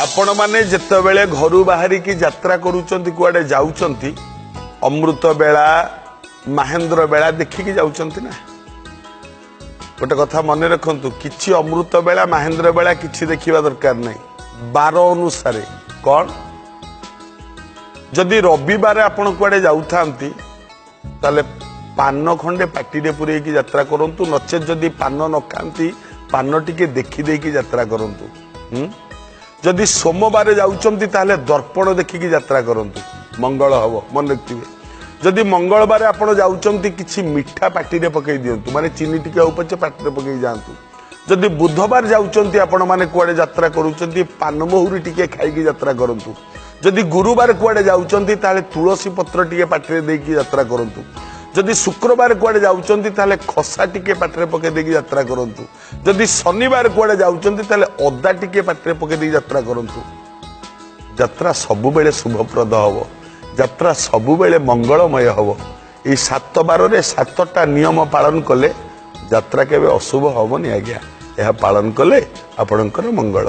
ଆପଣମାନେ ଯେତେବେଳେ ଘରୁ ବାହାରିକି ଯାତ୍ରା କରୁଛନ୍ତି, କୁଆଡେ ଯାଉଛନ୍ତି, ଅମୃତ ବେଳା, ମାହେନ୍ଦ୍ର ବେଳା ଦେଖିକି ଯାଉଛନ୍ତି ନା? ଗୋଟେ କଥା ମନେ ରଖନ୍ତୁ, କିଛି ଅମୃତ ବେଳା, ମାହେନ୍ଦ୍ର ବେଳା କିଛି ଦେଖିବା ଦରକାର ନାହିଁ। ବାର ଅନୁସାରେ କଣ, ଯଦି ରବିବାର ଆପଣ କୁଆଡେ ଯାଉଥାନ୍ତି, ତାହେଲେ ପାନ ଖଣ୍ଡେ ପାଟିରେ ପୂରେଇକି ଯାତ୍ରା କରନ୍ତୁ। ନଚେତ୍ ଯଦି ପାନ ନ ଖାଆନ୍ତି, ପାନ ଟିକେ ଦେଖିଦେଇକି ଯାତ୍ରା କରନ୍ତୁ। ଯଦି ସୋମବାର ଯାଉଛନ୍ତି, ତାହେଲେ ଦର୍ପଣ ଦେଖିକି ଯାତ୍ରା କରନ୍ତୁ, ମଙ୍ଗଳ ହବ, ମନେ ରଖିଥିବେ। ଯଦି ମଙ୍ଗଳବାର ଆପଣ ଯାଉଛନ୍ତି, କିଛି ମିଠା ପାଟିରେ ପକେଇ ଦିଅନ୍ତୁ, ମାନେ ଚିନି ଟିକେ ହଉ ପଛେ ପାଟିରେ ପକେଇ ଯାଆନ୍ତୁ। ଯଦି ବୁଧବାର ଯାଉଛନ୍ତି, ଆପଣମାନେ କୁଆଡେ ଯାତ୍ରା କରୁଛନ୍ତି, ପାନମହୁରି ଟିକେ ଖାଇକି ଯାତ୍ରା କରନ୍ତୁ। ଯଦି ଗୁରୁବାର କୁଆଡେ ଯାଉଛନ୍ତି, ତାହେଲେ ତୁଳସୀ ପତ୍ର ଟିକେ ପାଟିରେ ଦେଇକି ଯାତ୍ରା କରନ୍ତୁ। ଯଦି ଶୁକ୍ରବାର କୁଆଡେ ଯାଉଛନ୍ତି, ତାହେଲେ ଖସା ଟିକେ ପାଟିରେ ପକେଇ ଦେଇକି ଯାତ୍ରା କରନ୍ତୁ। ଯଦି ଶନିବାର କୁଆଡେ ଯାଉଛନ୍ତି, ତାହେଲେ ଅଦା ଟିକେ ପାଟିରେ ପକେଇ ଦେଇକି ଯାତ୍ରା କରନ୍ତୁ। ଯାତ୍ରା ସବୁବେଳେ ଶୁଭପ୍ରଦ ହବ, ଯାତ୍ରା ସବୁବେଳେ ମଙ୍ଗଳମୟ ହବ। ଏଇ 7 ବାରରେ 7ଟା ନିୟମ ପାଳନ କଲେ ଯାତ୍ରା କେବେ ଅଶୁଭ ହବନି ଆଜ୍ଞା। ଏହା ପାଳନ କଲେ ଆପଣଙ୍କର ମଙ୍ଗଳ।